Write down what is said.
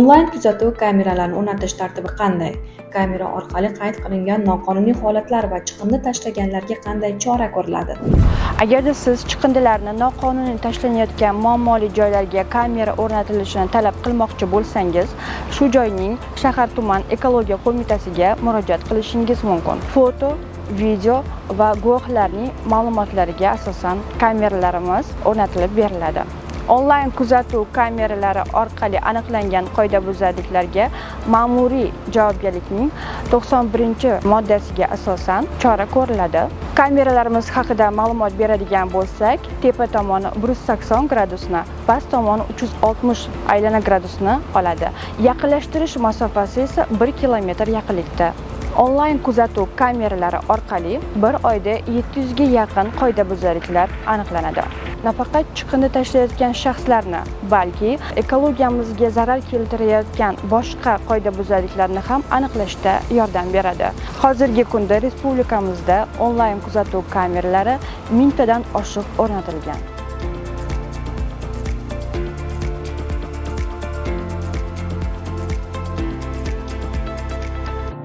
Onlayn kuzatuv kameralarini o'rnatish tartibi qanday? Kamera orqali qayd qilingan noqonuniy holatlar va chiqindi tashlaganlarga qanday chora ko'riladi? Agarda siz chiqindilarni noqonuniy tashlanayotgan muammoli joylarga kamera o'rnatilishini talab qilmoqchi bo'lsangiz, shu joyning shahar tuman ekologiya qo'mitasiga murojaat qilishingiz mumkin. Foto, video va guvohlarning ma'lumotlariga asosan kameralarimiz o'rnatilib beriladi. Onlayn kuzatuv kameralari orqali aniqlangan qoidabuzarliklarga ma'muriy javobgarlikning 91-moddasiga asosan chora ko'riladi. Kameralarimiz haqida ma'lumot beradigan bo'lsak, tepa tomoni 180 gradusni, past tomoni 360 aylana gradusni oladi. Yaqinlashtirish masofasi esa 1 kilometr yaqinlikda. Onlayn kuzatuv kameralari orqali bir oyda 700 ga yaqin qoidabuzarliklar aniqlanadi. Nafaqat chiqindi tashlayotgan shaxslarni, balki ekologiyamizga zarar keltirayotgan boshqa qoidabuzarliklarni ham aniqlashda yordam beradi. Hozirgi kunda respublikamizda onlayn kuzatuv kameralari 1000 tadan oshiq o'rnatilgan.